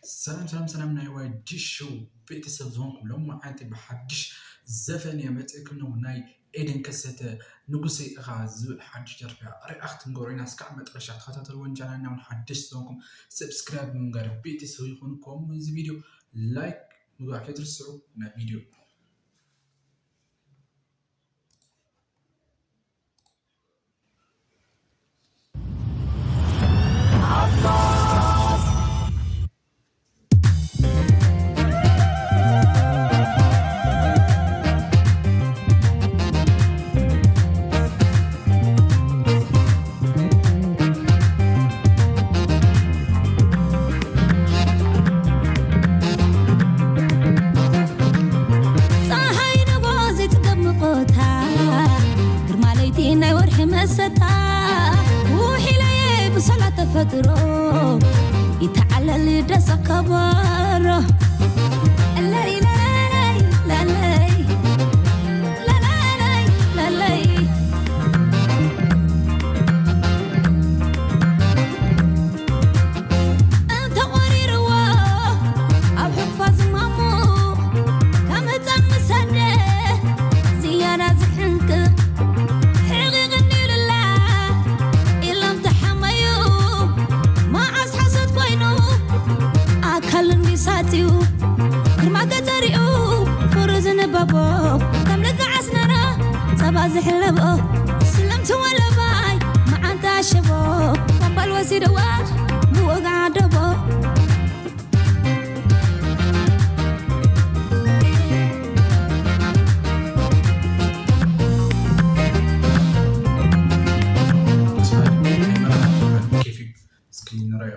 ሰላም ሰላም ሰላም ናይ ዋይ ጂ ሾው ቤተሰብ ዝኾንኩም፣ ሎማዓንቲ ብሓድሽ ዘፈን እየ መፂእኩም ነው። ናይ ኤደን ከሰተ ንጉሰይ ኢኻ ዝብል ሓድሽ ደርፊ እያ ሪኣክት ንገብሮ ኢና። እስካብ መጨረሻ ተኸታተልዎ። ቻናልና እውን ሓድሽ ዝኾንኩም ሰብስክራይብ ብምግባር ቤተሰብ ይኹኑ። ከምኡ እዚ ቪድዮ ላይክ ምግባር ከይትርስዑ። ናይ ቪድዮ ጸሓይ ንጎ ዘይጽገብ ምቆታ፣ ግርማ ለይቲ ናይ ወርሒ መሰታ፣ ውሒለየ ብሰላ ተፈጥሮ፣ ይተዓለል ደሰ ከበሮ። ለይ ለይ ለይ ለይ ለይ ለይ። እንተቖሪርዎ ኣብ ሕቕፋ ዝማሙ፣ ከም ህጻን ምስ ኣደ ዝያዳ ዝሕንቅቕ፣ ሕቒቕ እንዲሉላ ኢሎም ተሓመዩ። መዓስ ሓሶት ኮይኑ ኣካል እንዲሳትዩ፣ ግርማ ገጸ ሪኡ ፍሩ ዝንበቦ፣ ከም ልክዕ ኣስመራ ጸባ ዝሕለቦ፣ ስለምቲ ወለባይ መዓንጣ ሽቦ፣ ኮምባል ወሲድዋ ብወግዓ ደቦ። እስኪ ንረዮ።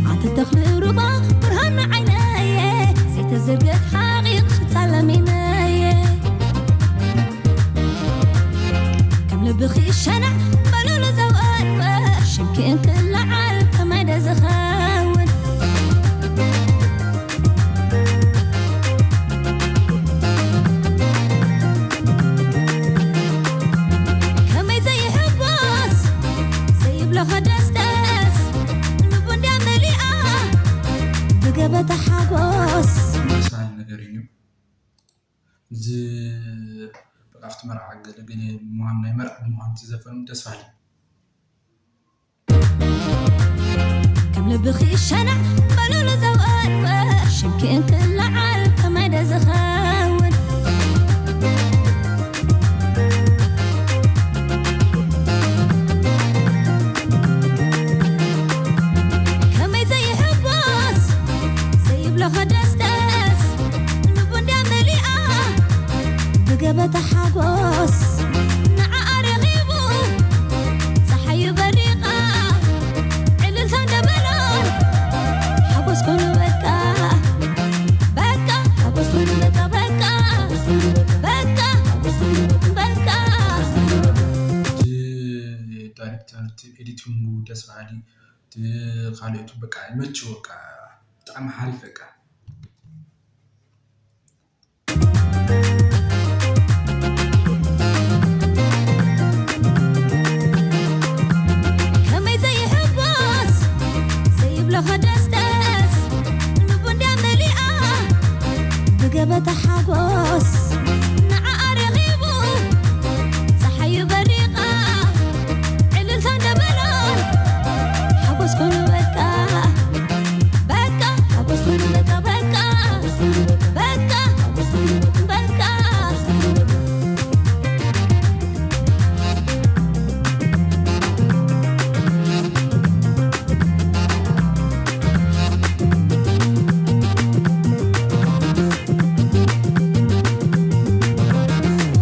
ኣንቲ ተኽሊ ሩባ ብርሃን ንዓይነየ፣ ዘይተዝርግሕ ሓቒቕ ሽታ ለሚነየ። ከም ልብኺ ሸናዕ በሉሉ ዘወንወ፣ ሽምኪ እንክለዓል ከመይ ዶ ዝኸውን? ከመይ ዘይሕጎስ ዘይብሎ ከደስደስ፣ ልቡ እንድያ መሊኣ ብገበታ ሓጎስ። ደስ በሃሊ ነገር እዩ። እዚ በቃ ኣብቲ መርዓ ገለ ገለ ምዃኑ፣ ናይ መርዓ ምዃኑ እቲ ዘፈኑ ደስ በሃሊ። ከም ልብኺ ሸናዕ በሉሉ ዘወንወ፣ ሽምኪ እንክለዓል ከመይ ዶ ዝኸውን? ከመይ ዘይሕጎስ ዘይብሎ ከደስደስ፣ ልቡ እንድያ መሊኣ ብገበታ ሓጎስ። ንዓኣ ረኺቡ ጸሓዩ በሪቓ፣ ዕልልታ እንደበሎን ሓጎስ ኮይኑ በቃ፣ በቃ፣ ሓጎስ ኮይኑ በቃ፣ በቃ፣ በቃ፣ በቃ። እቲ ዳይሬክተር፣ እቲ ኤዲቲንጉ ደስ በሃሊ፣ እቲ ካልኦቱ በቃ ይመችዎ፣ በቃ ብጣዕሚ ሓሪፍ በቃ። ከመይ ዘይሕጎስ ዘይብሎ ከደስደስ፣ ልቡ እንድያ መሊኣ ብገበታ ሓጎስ። ንዓኣ ረኺቡ ጸሓዩ በሪቓ፣ ዕልልታ እንደበሎን ሓጎስ ኮይኑ በቃ፣ በቃ፣ ሓጎስ ኮይኑ በቃ፣ በቃ፣ በቃ፣ በቃ።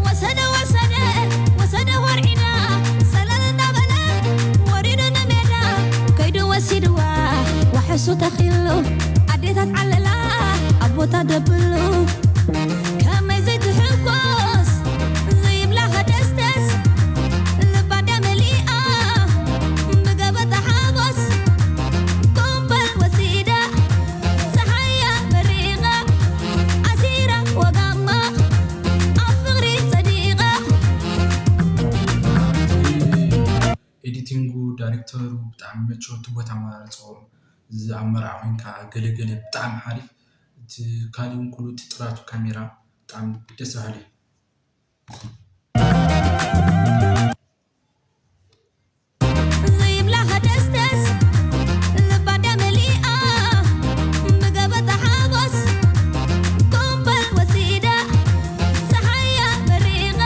ወሰደ፣ ወሰደ፣ ወሰደ ወርዒዳ፣ ሰለል እናበለ ወሪዱ ንሜዳ፣ ከይዱ ወሲድዋ ዋሕሱ ተኺሉ፣ ኣዴታት ዓለላ ኣቦታት ደብሉ። ከመይ ዘይትሕጎስ ዘይብላ ከደስደስ፣ ልባ እንድያ መሊኣ ብገበታ ሓጎስ። ኮምባል ወሲዳ ጸሓያ በሪቓ፣ ኣሲራ ወጋማ ኣብ ፍቕሪ ጸዲቓ። ኤዲቲንጉ፣ ዳይሬክተሩ ብጣዕሚ መቸወቲ ቦታ ኣመራርፅኦም። እዚ ኣብ መርዓ ኮይንካ ገለገለ ብጣዕሚ ሓሪፍ። እቲ ካሊእ እውን ኩሉ እቲ ጥራቱ ካሜራ ብጣዕሚ ደስ በሃሊ እዩ። ዘይብላ ከደስደስ ልባ እንዳመሊኣ ብገበታ ሓጎስ ኮምበል ወሲዳ ጸሓያ በሪቓ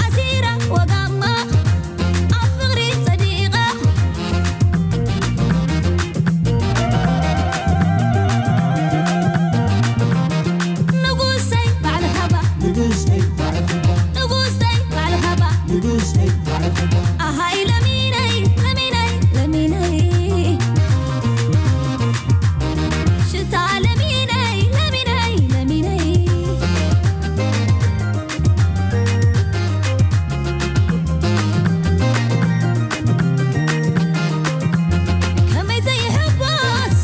ኣሲራ ወጋማ ኣብ ፍቕሪ ጸዲቓ ንጉሰይ ባዕልኻ ባ ንጉሰይ ባዕልኻ ባ ንጉሰይ ባዕልኻ ባ ንጉሰይ ባዕልኻ ባ ኣሃይ ለሚነይ ለሚነይ ለሚነይ ሽታ ለሚነይ ለሚነይ ለሚነይ ከመይ ዘይሕጎስ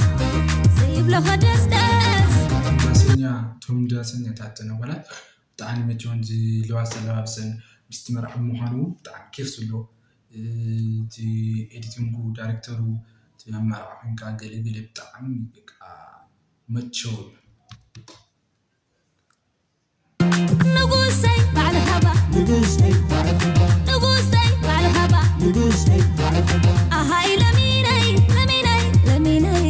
ዘይብሎ ከደስደስ ዳሰኛ ቶም ዳሰኛታት ተነጓላት ብጣዕሚ መቸውን ዝለባስ ኣለባብሰን ምስቲ መርዓ ምዃኑ እውን ብጣዕሚ ኬፍ ዘለዎ እቲ ኤዲቲንጉ ዳይሬክተሩ እቲ ኣብ መርዓ ኮይንካ ገለ ገለ ብጣዕሚ በቃ መቸው እዩ። ንጉሰይ ባዕልኻ ባ ንጉሰይ ባዕልኻ ባ ንጉሰይ ባዕልኻ ባ ንጉሰይ ባዕልኻ ባ ኣሃይ ለሚነይ ለሚነይ ለሚነይ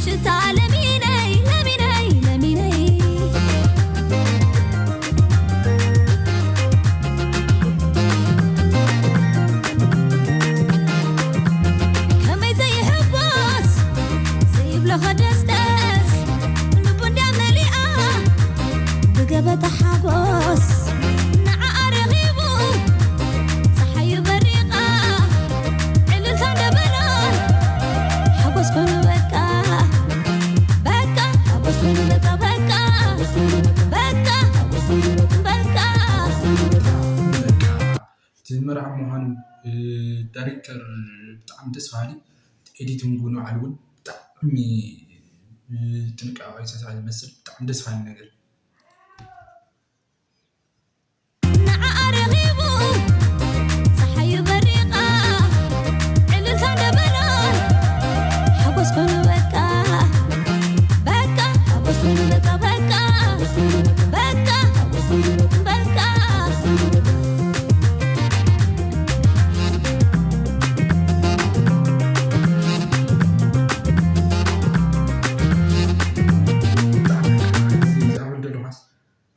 ሽታ ለሚነይ ለሚነይ ለሚነይ ከመይ ዘይሕጎስ ዘይብሎ ከደስደስ ልቡ እንዳመሊኣ ብገበታ ሓጎስ ንዓኣ ረኺቡ ጸሓዩ በሪቓ ዕልልታ እንዳበላ ሓጎስ ኮይኑ በቃ በቃ ሓጎስ ኮይኑ በቃ በቃ በቃ በቃ እቲ መርዓ ምዃኑ ዳይሬክተር ብጣዕሚ ደስ በሃሊ ኤዲቲንጉ ንባዕሉ እውን ብጣዕሚ ብጥንቃቐ ዝተሰርሐ ዝመስል ብጣዕሚ ደስ በሃሊ ነገር ንዓኣ ረኺቡ ጸሓዩ በሪቓ ዕልልታ እንዳበላ ሓጎስ ኮይኑ በቃ በቃ ሓጎስ ኮይኑ በቃ በቃ በቃ ሓጎስ ኮይኑ በቃ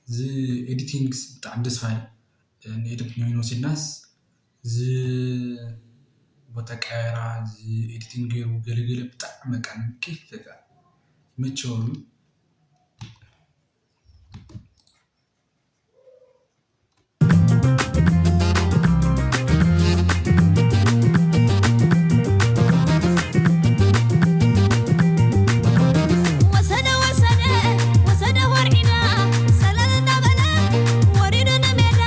እዚ ኤዲቲንግስ ብጣዕሚ ደስ በሃሊ ንኤዲት ኮይኑ ወሲድናስ እዚ ቦታ ቀያየራ እዚ ኤዲቲንግ ገይሩ ገለገለ ብጣዕሚ በቃ ኬፍ በቃ ይመቸው እዩ። ወሰደ ወሰደ ወሰደ ወርዒና ሰለል እናበለ ወሪዱ ንሜዳ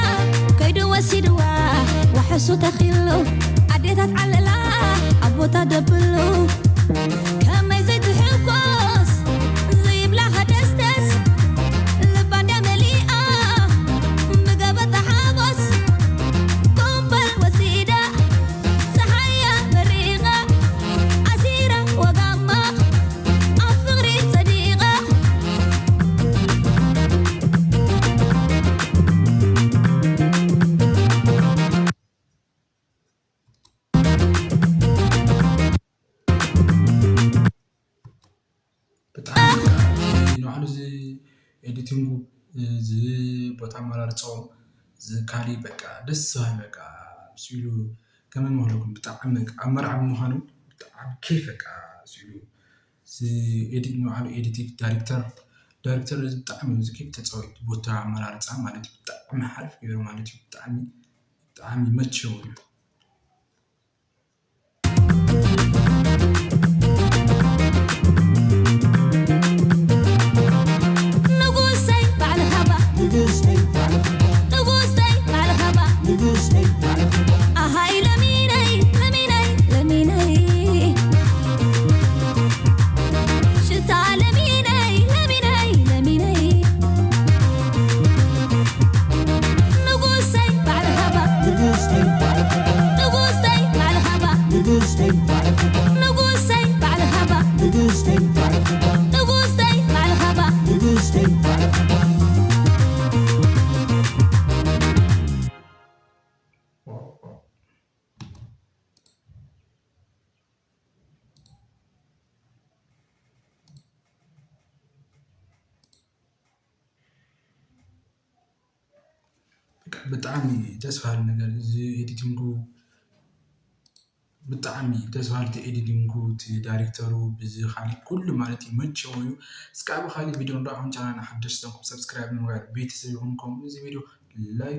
ከይዱ ወሲድዋ ዋሕሱ ተኺሉ ኣዴታት ዓለላ ኣብ ቦታ ደብሉ ከመይ ዘይትሕጎስ ዘይብላ ከደስደስ ልባ እንዳመሊኣ ብገበታ ሓጎስ ኮምበል ወሲዳ ጸሓያ በሪቓ ኣሲራ ወጋማ ኣብ ፍቕሪ ጸዲቓ ብጣዕሚ ንባዕሉ እዚ ኤዲቲንጉ እዚ ቦታ ኣመራርፅኦም እዚ ካሊ በቃ ደስ ዝብል በቃ ስኢሉ ከመን መክለኩም ብጣዕሚ በቃ ኣብ መርዓ ብምዃኑ ብጣዕሚ ኬፍ በቃ ስኢሉ እዚ ኤዲት ንባዕሉ ኤዲቲንግ ዳይሬክተር ዳይሬክተር እዚ ብጣዕሚ እዚ ኬፍ ተፃዊት ቦታ ኣመራርፃ ማለት እዩ ብጣዕሚ ሓሪፍ ገይሩ ማለት እዩ ብጣዕሚ ብጣዕሚ መቸው እዩ። ንጉሰይ ባዕልኻ ባ ንጉሰይ ባዕልኻ ባ ንጉሰይ ባዕልኻ ባ ንጉሰይ ባዕልኻ ባ ኣሃይ ለሚነይ ለሚነይ ለሚነይ ሽታ ለሚነይ ለሚነይ ለሚነይ ንጉሰይ ባዕልኻ ባ ንጉሰይ ባዕልኻ ባ ንጉሰይ ባዕልኻ ንጉሰይ ባዕልኻ ባ ንጉሰይ ባዕልኻ ባ ንጉሰይ ባዕልኻ ባ ንጉሰይ ባዕልኻ ባ ብጣዕሚ ደስ በሃሊ ነገር እዚ ኤዲቲንጉ ብጣዕሚ ደስ በሃሊ እቲ ኤዲቲንጉ እቲ ዳይሬክተሩ ብዚ ካሊእ ኩሉ ማለት እዩ መቸዎ እዩ። እስካብ ካሊእ ቪድዮ ንረኣ ከም ቻናል ሓደሽቲ ተንኩም ሰብስክራይብ ንምግባር ቤተሰብ ይኹን ከምኡ እዚ ቪድዮ ላይክ